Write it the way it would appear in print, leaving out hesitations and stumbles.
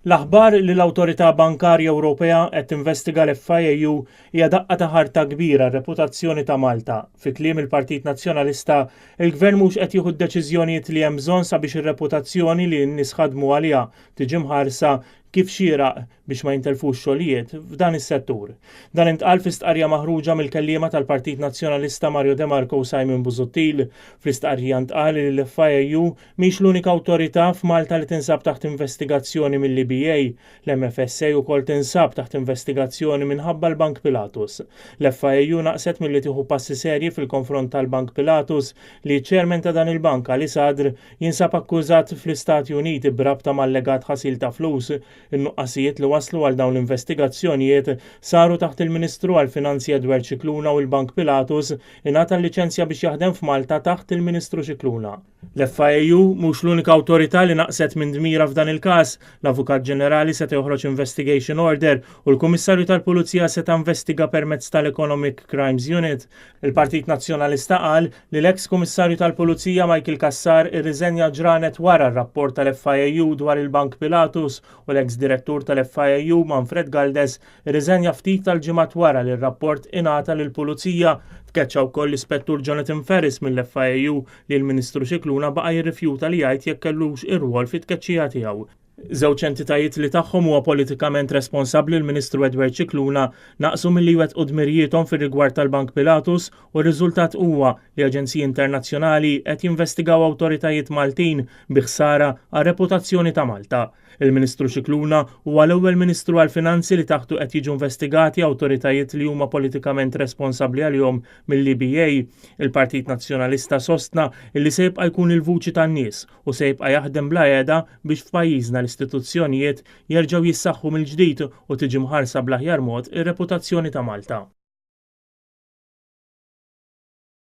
L-aħbar li l-Awtorità Bankarja Ewropea qed tinvestiga l-FIAU hija daqqa ta' ħarta kbira għar-reputazzjoni ta' Malta. Fi kliem il-Partit Nazzjonalista, il-Gvern mhux qed jieħu d-deċiżjonijiet li hemm bżonn sabiex ir-reputazzjoni li n-nies ħadmu għaliha tiġi mħarsa kif xieraq biex ma jintelfux xogħlijiet f'dan is-settur. Dan intqal fi stqarrija maħruġa mill-kelliema tal-Partit Nazzjonalista Mario De Marco u Simon Busuttil. Fl-istqarrija ntqal li l-FIAU Mhix l-unika awtorità f'Malta li tinsab taħt investigazzjoni mill-EBA. L-MFSA ukoll tinsab taħt investigazzjoni minħabba l-Bank Pilatus. L-FIAU naqset milli tieħu passi serji fil-konfront tal-Bank Pilatus li ċ-chairman ta' dan il-bank Ali Sadr jinsab akkużat fl-Istati Uniti b'rabta ma' allegat ħasil ta' flus. In-nuqqasijiet li wasslu għal dawn l-investigazzjonijiet saru taħt il-Ministru għall-Finanzi Edward Scicluna u l-Bank Pilatus ingħata l-liċenzja biex jaħdem f'Malta taħt il-Ministru Scicluna. L-FIAU mhux l-unika awtorità li naqset minn dmira f'dan il-każ. L-Avukat Ġenerali seta' joħroġ investigation order u l-Kummissarju tal-Pulizija seta' investiga permezz tal-Economic Crimes Unit. Il-Partit Nazzjonalista qal li l-eks Kummissarju tal-Pulizija Michael Cassar irriżenja ġranet wara r-rapport tal-FIAU dwar il-Bank Pilatus u l-eks Direttur tal-FIAU Manfred Galdes Irriżenja ftit tal-ġimgħat wara li r-rapport ingħata lill-Pulizija. Tkeċċa wkoll l-Ispettur Jonathan Ferris mill-FIAU li l-Ministru Scicluna baqa' jirrifjuta li jgħid jekk kellux irwol fit-tkeċċija tiegħu. Żewġ entitajiet li tagħhom huwa politikament responsabbli l-Ministru Edward Scicluna naqsu milli jwettqu dmirijiethom fir-rigward tal-Bank Pilatus u r-riżultat huwa li aġenziji internazzjonali qed jinvestigaw awtoritajiet Maltin bi ħsara għar-reputazzjoni ta' Malta. Il-Ministru Scicluna huwa l-ewwel Ministru għall-Finanzi li taħtu qed jiġu investigati awtoritajiet li huma politikament responsabbli għalihom mill-EBA. Il-Partit Nazzjonalista sostna illi se jibqa' jkun il-vuċi tan-nies u se jibqa' jaħdem bla heda biex f'pajjiżna l-istituzzjonijiet jerġgħu jissaħħu mill-ġdid u tiġi mħarsa bl-aħjar mod ir-reputazzjoni ta' Malta.